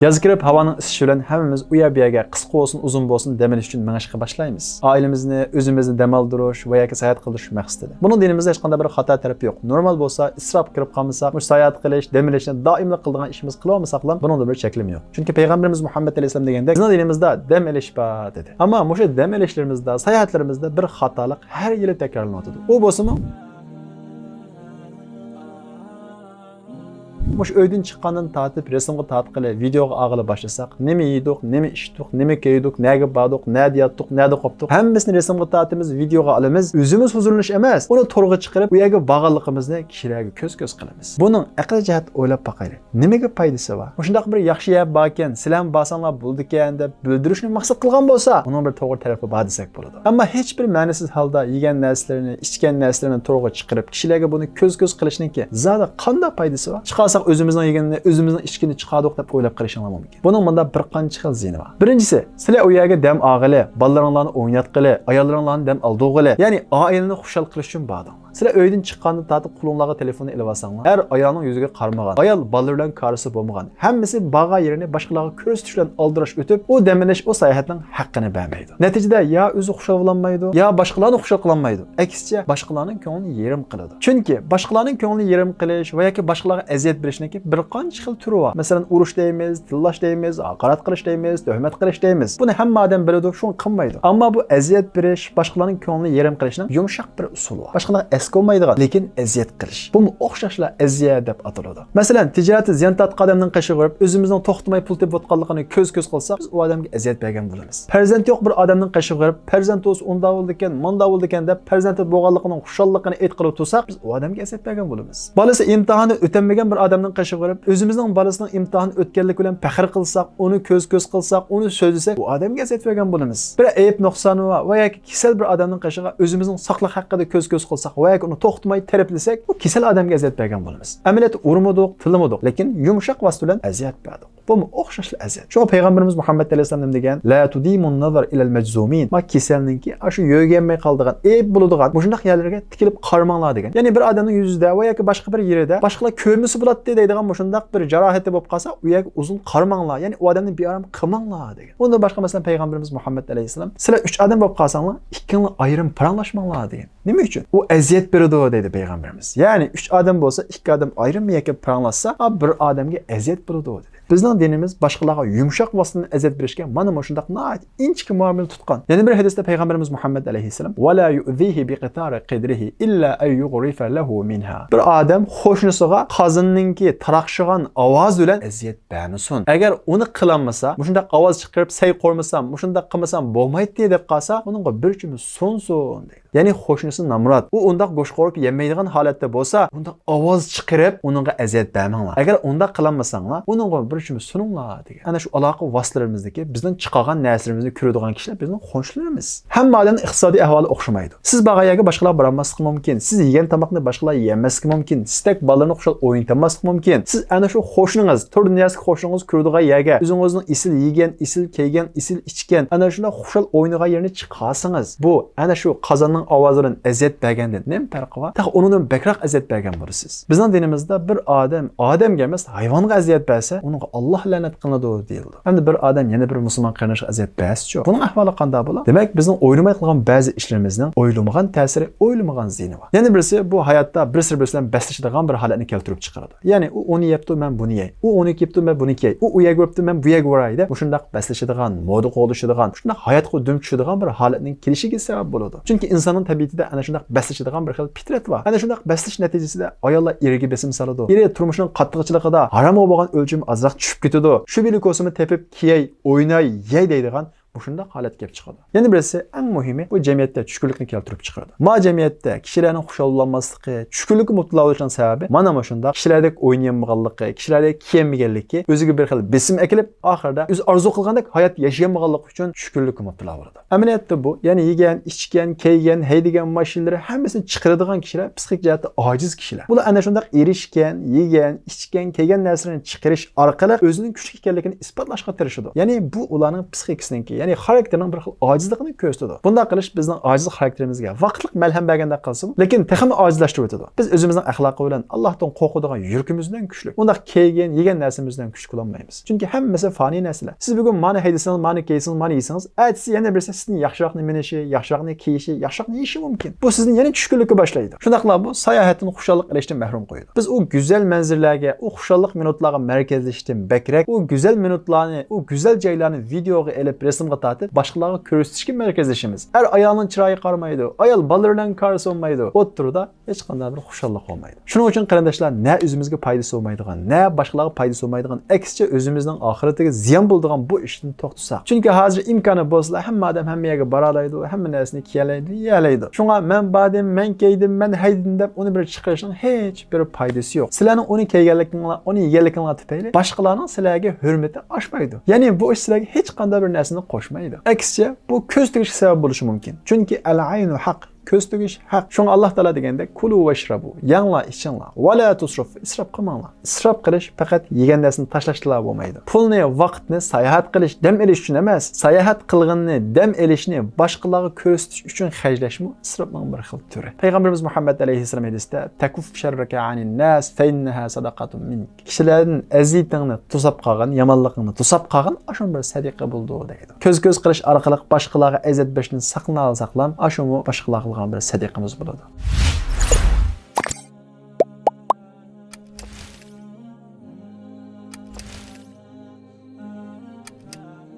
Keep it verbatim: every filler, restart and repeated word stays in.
ياز كىرىپ، ھاۋانىڭ ئىسىشى بىلەن ھەممىمىز ئۇ يەر بۇ يەرگە قىسقا بولسۇن، ئۇزۇن بولسۇن دەم ئېلىش ئۈچۈن مېڭىشقا باشلايمىز. ئائىلىمىزنى، ئۆزىمىزنى دەم ئالدۇرۇش ۋە ياكى ساياھەت قىلدۇرۇش مەقسىتىدە. بۇنىڭ دىنىمىزدا ھېچقانداق بىر خاتا تەرىپى يوق. نورمال بولسا، ئىسراپ كىرىپ قالمىساق، مۇشۇ ساياھەت قىلىش، دەم ئېلىشنى دائىملىق قىلىدىغان ئىشىمىز قىلىۋالمىساقلا، بۇنىڭدا بىر چەكلىمە يوق. چۈنكى پەيغەمبىرىمىز مۇھەممەد ئەلەيھىسسالام دېگەندەك، بىزنىڭ دىنىمىزدا دەم ئېلىش بار دېدى. ئەمما مۇشۇ دەم ئېلىشلىرىمىزدا، ساياھەتلىرىمىزدە بىر خاتالىق ھەر يىلى تەكرارلىنىۋاتىدۇ. ئۇ بولسىمۇ، مۇشۇ ئۆيدىن چىققاندىن تارتىپ رەسىمگە تارتقىلى، ۋىدېئوغا ئالغىلى باشلىساق، نېمە يېدۇق، نېمە ئىچتۇق، نېمە كىيدۇق، نەگە باردۇق، نەدە ياتتۇق، نەدە قوپتۇق، ھەممىسىنى رەسىمگە تارتىمىز، ۋىدېئوغا ئالىمىز. ئۆزىمىز ھۇزۇرلىنىش ئەمەس، ئۇنى تورغا چىقىرىپ، ئۇ يەرگە بارغانلىقىمىزنى كىشىلەرگە كۆز-كۆز قىلىمىز. بۇنىڭ ئەقلىي جەھەتتە ئويلاپ باقايلى. نېمىگە پايدىسى بار؟ مۇشۇنداق بىر ياخشى يەر باركەن، سىلەرمۇ بارساڭلار بولىدىكەن دەپ بىلدۈرۈشنى مەقسەت قىلغان بولسا، ئۇنىڭ بىر توغرا تەرىپى بار دېسەك بولىدۇ. ئەمما ھېچ بىر مەنىسىز ھالدا يېگەن نەرسىلىرىنى، ئىچكەن نەرسىلىرىنى تورغا چىقىرىپ، كىشىلەرگە بۇنى كۆز-كۆز قىلىشنىڭكى زادى قانداق پايدىسى بار؟ چىقارساق ئۆزىمىزنىڭ يېگىنىنى، ئۆزىمىزنىڭ ئىچكىنىنى چىقاردۇق دەپ ئويلاپ قېلىشىڭلار مۇمكىن. بۇنىڭ مۇنداق بىر قانچە خىل زىيىنى بار. بىرىنچىسى، سىلەر ئۇ يەرگە دەم ئالغىلى، بالىلىرىڭلارنى ئويناتقىلى، ئاياللىرىڭلارنى دەم ئالدۇرغىلى، يەنى ئائىلىنى خۇشال قىلىش ئۈچۈن باردىڭلار. سىلەر ئۆيدىن چىققاندىن تارتىپ قولۇڭلارغا تېلېفوننى ئېلىۋالساڭلار، ئەر ئايالنىڭ يۈزىگە قارىمىغان، ئايال بالىلار بىلەن كارىسى بولمىغان، ھەممىسى بارغان يېرىنى باشقىلارغا كۆرسىتىش بىلەن ئالدىراش ئۆتۈپ، ئۇ دەم ئېلىش، ئۇ ساياھەتنىڭ ھەققىنى بەرمەيدۇ. نەتىجىدە يا ئۆزى خۇشال بولالمايدۇ، يا باشقىلارنى خۇشال قىلالمايدۇ. ئەكسىچە، باشقىلارنىڭ كۆڭلىنى يېرىم قىلىدۇ. چۈنكى باشقىلارنىڭ كۆڭلىنى يېرىم قىلىش ۋە ياكى باشقىلارغا ئەزىيەت بېرىشنىڭكى بىر قانچە خىل تۈرى بار. مەسىلەن، ئۇرۇش دەيمىز، تىللاش دەيمىز، ھاقارەت قىلىش دەيمىز، تۆھمەت قىلىش دەيمىز. بۇنى ھەممە ئادەم بىلىدۇ، شۇڭا قىلمايدۇ. ئەمما بۇ ئەزىيەت بېرىش، باشقىلارنىڭ كۆڭلىنى يېرىم قىلىشنىڭ يۇمشاق بىر ئۇسۇلى بار. باشقىلارغا ئەسكە بولمايدىغان، لېكىن ئەزىيەت قىلىش. بۇمۇ ئوخشاشلا ئەزىيەت دەپ ئاتىلىدۇ. مەسىلەن، تىجارەتتە زىيان تارتقان ئادەمنىڭ قېشىغا بېرىپ، ئۆزىمىزنىڭ توختىماي پۇل تېپىۋاتقانلىقىنى كۆز-كۆز قىلساق، بىز ئۇ ئادەمگە ئەزىيەت بەرگەن بولىمىز. پەرزەنتى يوق بىر ئادەمنىڭ قېشىغا بېرىپ، پەرزەنتى بولسا ئۇنداق بولىدىكەن، مۇنداق بولىدىكەن دەپ، پەرزەنتى بولغانلىقىنىڭ خۇشاللىقىنى ئېيتقىلى تۇرساق، بىز ئۇ ئادەمگە ئەزىيەت بەرگەن بولىمىز. بالىسى ئىمتىھاننى ئۆتەلمىگەن بىر ئادەمنىڭ قېشىغا بېرىپ، ئۆزىمىزنىڭ بالىسىنىڭ ئىمتىھان ئۆتكەنلىكى بىلەن پەخىر قىلساق، ئۇنى كۆز-كۆز قىلساق، ئۇنى سۆزلىسەك، ئۇ ئادەمگە ئەزىيەت بەرگەن بولىمىز. بىر ئەيىب نۇقسانى بار ۋە ياكى كېسەل بىر ئادەمنىڭ قېشىغا ئۆزىمىزنىڭ ساقلىق ھەققىدە كۆز-كۆز قىلساق ۋە ياكى ئۇنى توختىماي تەرىپلىسەك، ئۇ كېسەل ئادەمگە ئەزىيەت بەرگەن بولىمىز. ئەمەلىيەتتە ئۇرمىدۇق، تىللىمىدۇق، لېكىن يۇمشاق ۋاسىتە بىلەن ئەزىيەت بەردۇق. بۇمۇ ئوخشاشلا ئەزىيەت. شۇڭا پەيغەمبىرىمىز مۇھەممەد ئەلەيھىسسالام نېمە دېگەن؟ لا تديموا النظر إلى المجذومين. ما كېسەلنىڭكى ئاشۇ يۆگەنمەي قالىدىغان، ئېيىپ بولىدىغان مۇشۇنداق يەرلەرگە تىكىلىپ قارىماڭلار دېگەن. يەنى بىر ئادەمنىڭ يۈزىدە ۋە ياكى باشقا بىر يېرىدە باشقىلار كۆرمىسە بولاتتى دەيدىغان مۇشۇنداق بىر جاراھىتى بولۇپ قالسا، ئۇ يەرگە ئۇزۇن قارىماڭلار، يەنى ئۇ ئادەمنى بىئارام قىلماڭلار دېگەن. ئۇندىن باشقا مەسىلەن پەيغەمبىرىمىز مۇھەممەد ئەلەيھىسسالام، سىلەر ئۈچ ئادەم بولۇپ قالساڭلار، ئىككىڭلار ئايرىم پاراڭلاشماڭلار دېگەن. نېمە ئۈچۈن؟ ئۇ ئەزىيەت بېرىدۇ دەيدۇ پەيغەمبىرىمىز. يەنى ئۈچ ئادەم بولسا، ئىككى ئادەم ئايرىم يەكە پاراڭلاشسا، ئا، بىر ئادەمگە ئەزىيەت بولىدۇ دېدى. بىزنىڭ دىنىمىز باشقىلارغا يۇمشاق ۋاسىتە بىلەن ئەزىيەت بېرىشكە مانا مۇشۇنداق ناھايىتى ئىنچىكە مۇئامىلە تۇتقان. يەنە بىر ھەدىستە پەيغەمبىرىمىز مۇھەممەد ئەلەيھىسسالام، ولا يؤذيه بقطار قدره إلا أن يغرف له منها. بىر ئادەم قوشنىسىغا قازىنىنىڭكى تاراقشىغان ئاۋازى بىلەن ئەزىيەت بەرمىسۇن. ئەگەر ئۇنى قىلالمىسا، مۇشۇنداق ئاۋاز چىقىرىپ سەي قورمىسام، مۇشۇنداق قىلمىسام بولمايتتى دەپ قالسا، ئۇنىڭغا بىر چۈمۈچ سۇنسۇن دەيدۇ. يەنى قوشنىسى نامرات، ئۇ ئۇنداق گۆش قورۇپ يېمەيدىغان ھالەتتە بولسا، ئۇنداق ئاۋاز چىقىرىپ ئۇنىڭغا ئەزىيەت بەرمەڭلار. ئەگەر ئۇنداق قىلالمىساڭلار، ئۇنىڭغا بىر چۈمۈچ سۇنۇڭلار دېگەن. ئەنە شۇ ئالاقە ۋاسىتىلىرىمىزدىكى بىزنىڭ چىقارغان نەرسىلىرىمىزنى كۆرىدىغان كىشىلەر بىزنىڭ قوشنىلىرىمىز. ھەممە ئادەمنىڭ ئىقتىسادىي ئەھۋالى ئوخشىمايدۇ. سىز بارغان يەرگە باشقىلار بارالماسلىقى مۇمكىن. سىز يېگەن تاماقنى باشقىلار يېيەلمەسلىكى مۇمكىن. سىزدەك بالىلارنى خۇشال ئوينىتالماسلىقى مۇمكىن. سىز ئەنە شۇ قوشنىڭىز، تور دۇنياسىدىكى قوشنىڭىز كۆرىدىغان يەرگە ئۆزىڭىزنىڭ ئېسىل يېگەن، ئېسىل كىيگەن، ئېسىل ئىچكەن، ئەنە شۇنداق خۇشال ئوينىغان يېرىنى چىقارسىڭىز، بۇ ئەنە شۇ قازاننىڭ ئاۋازى بىلەن ئەزىيەت بەرگەندىن نېمە پەرقى بار؟ تېخى ئۇنىڭدىن بەكرەك ئەزىيەت بەرگەن بولىسىز. بىزنىڭ دىنىمىزدا بىر ئادەم ئادەمگە ئەمەس، ھايۋانغا ئەزىيەت بەرسە، ئۇنىڭغا ئاللاھ لەنەت قىلىنىدۇ دېيىلىدۇ. ئەمدى بىر ئادەم يەنە بىر مۇسۇلمان قېرىنداشقا ئەزىيەت بەرسىچۇ؟ بۇنىڭ ئەھۋالى قانداق بولا؟ دېمەك، بىزنىڭ ئويلىماي قىلغان بەزى ئىشلىرىمىزنىڭ ئويلىمىغان تەسىرى، ئويلىمىغان زىيىنى بار. يەنە بىرسى، بۇ ھاياتتا بىرسى بىرسى بىلەن بەسلىشىدىغان بىر ھالەتنى كەلتۈرۈپ چىقىرىدۇ. يەنى ئۇ ئۇنى يەپتۇ، مەن بۇنى يەي. ئۇ ئۇنى كىيىپتۇ، مەن بۇنى كىيەي. ئۇ ئۇ يەرگە بېرىپتۇ، مەن بۇ يەرگە باراي دەپ مۇشۇنداق بەسلىشىدىغان، مودا قوغلىشىدىغان، شۇنداق ھاياتقا دۈم چۈشىدىغان بىر ھالەتنىڭ كېلىشىگە سەۋەب بولىدۇ. چۈنكى ئىنساننىڭ تەبىئىتىدە ئەنە شۇنداق بەسلىشىدىغان بىر خىل پىترەت بار. ئەنە شۇنداق بەسلىش نەتىجىسىدە ئاياللار ئېرىگە بېسىم سالىدۇ. ئېرى تۇرمۇشنىڭ قاتتىقچىلىقىدا ھارامغا بولغان ئۆلچىمى ئازراق چۈشۈپ كېتىدۇ. شۇ بىلە كوسىمۇ تېپىپ كىيەي، ئويناي، يەي دەيدىغان مۇشۇنداق ھالەت كېلىپ چىقىدۇ. يەنە بىرسى، ئەڭ مۇھىمى، بۇ جەمئىيەتتە چۈشكۈنلۈكنى كەلتۈرۈپ چىقىرىدۇ. ما جەمئىيەتتە كىشىلەرنىڭ خۇشال بولالماسلىقى، چۈشكۈنلۈككە مۇپتىلا بولۇشنىڭ سەۋەبى مانا مۇشۇنداق كىشىلەردەك ئوينىيالمىغانلىقى، كىشىلەردەك كىيەلمىگەنلىكى ئۆزىگە بىر خىل بېسىم ئەكېلىپ، ئاخىرىدا ئۆزى ئارزۇ قىلغاندەك ھايات ياشىيالمىغانلىقى ئۈچۈن چۈشكۈنلۈككە مۇپتىلا بولىدۇ. ئەمەلىيەتتە بۇ، يەنى يېگەن، ئىچكەن، كىيگەن، ھەيدىگەن ماشىنىلىرى ھەممىسىنى چىقىرىدىغان كىشىلەر پسىخىك جەھەتتە ئاجىز كىشىلەر. بۇلار ئەنە شۇنداق ئېرىشكەن، يېگەن، ئىچكەن، كىيگەن نەرسىلىرىنى چىقىرىش ئارقىلىق ئۆزىنىڭ كۈچلۈك ئىكەنلىكىنى ئىسپاتلاشقا تىرىشىدۇ. يەنى بۇ ئۇلارنىڭ پسىخىكىسىنىڭكى يەنى خاراكتېرنىڭ بىر خىل ئاجىزلىقىنى كۆرسىتىدۇ. بۇنداق قىلىش بىزنىڭ ئاجىز خاراكتېرىمىزگە ۋاقىتلىق مەلھەم بەرگەندەك قىلسىمۇ، لېكىن تېخىمۇ ئاجىزلاشتۇرۇۋېتىدۇ. بىز ئۆزىمىزنىڭ ئەخلاقى بىلەن، ئاللاھتىن قورقىدىغان يۈرىكىمىز بىلەن كۈچلۈك. ئۇنداق كىيگەن، يېگەن نەرسىمىز بىلەن كۈچلۈك بولالمايمىز. چۈنكى ھەممىسى فانىي نەرسىلەر. سىز بۈگۈن مانا ھەيدىسىڭىز، مانا كىيسىڭىز، مانا يېسىڭىز، ئەتىسى يەنە بىرسى سىزدىن ياخشىراقنى مىنىشى، ياخشىراقنى كىيىشى، ياخشىراقنى يېيىشى مۇمكىن. بۇ سىزنى يەنە چۈشكۈنلۈككە باشلايدۇ. شۇنداقلا بۇ ساياھەتتىن خۇشاللىق ئېلىشتىن مەھرۇم قويىدۇ. بىز ئۇ گۈزەل مەنزىرىلەرگە، ئۇ خۇشاللىق مىنۇتلارغا مەركەزلىشىشتىن بەكرەك، ئۇ گۈزەل مىنۇتلارنى، ئۇ گۈزەل جايلارنى ۋىدېئوغا ئېلىپ، رەسىمگە تارتىپ، باشقىلارغا كۆرسىتىشكە مەركەزلىشىمىز. ئەر ئايالنىڭ چىرايى قارىمايدۇ، ئايال بالىلار بىلەن كارىسى بولمايدۇ. ئوتتۇرىدا ھېچقانداق بىر خۇشاللىق بولمايدۇ. شۇنىڭ ئۈچۈن قېرىنداشلار، نە ئۆزىمىزگە پايدىسى بولمايدىغان، نە باشقىلارغا پايدىسى بولمايدىغان، ئەكسىچە ئۆزىمىزنىڭ ئاخىرىتىگە زىيان بولىدىغان بۇ ئىشتىن توختىساق. چۈنكى ھازىر ئىمكانى بولسىلا ھەممە ئادەم ھەممە يەرگە بارالايدۇ، ھەممە نەرسىنى كىيەلەيدۇ، يېيەلەيدۇ. شۇڭا مەن باردىم، مەن كىيدىم، مەن ھەيدىدىم دەپ ئۇنى بىر چىقىرىشنىڭ ھېچ بىر پايدىسى يوق. سىلەرنىڭ ئۇنى كىيگەنلىكىڭلار، ئۇنى يېگەنلىكىڭلار تۈپەيلى باشقىلارنىڭ سىلەرگە ھۆرمىتى ئاشمايدۇ. يەنى بۇ ئىش سىلەرگە ھېچقانداق بىر نەرسىنى قوشمايدۇ. ئەكسىچە، بۇ كۆز تېگىشكە سەۋەب بولۇشى مۇمكىن. چۈنكى ئەل ئەينۇ ھەق، كۆز تېگىش ھەق. شۇڭا ئاللاھ تائالا دېگەندەك، كۇلۇ ۋەشرەبۇ، يەڭلار، ئىچىڭلار، ۋە لا تۇسرىفۇ، ئىسراپ قىلماڭلار. ئىسراپ قىلىش پەقەت يېگەن نەرسىنى تاشلاشتىلا بولمايدۇ. پۇلنى، ۋاقىتنى ساياھەت قىلىش، دەم ئېلىش ئۈچۈن ئەمەس، ساياھەت قىلغىنىنى، دەم ئېلىشنى باشقىلارغا كۆرسىتىش ئۈچۈن خەجلەشمۇ ئىسراپنىڭ بىر خىل تۈرى. پەيغەمبىرىمىز مۇھەممەد ئەلەيھىسسالام ھەدىستە، تەكۇففۇ شەررەكە ئەنىن ناس، فەئىننەھا سەدەقەتۇن مىنك. كىشىلەردىن ئەزىيىتىڭنى توساپ قالغىن، يامانلىقىڭنى توساپ قالغىن، ئاشۇ بىر سەدىقە بولىدۇ دەيدۇ. كۆز-كۆز قىلىش ئارقىلىق باشقىلارغا ئەزىيەت بېرىشتىن ساقلىنالىساقلام، ئاشۇمۇ باشقىلارغا قىلغان بىر سەدىقىمىز بولىدۇ.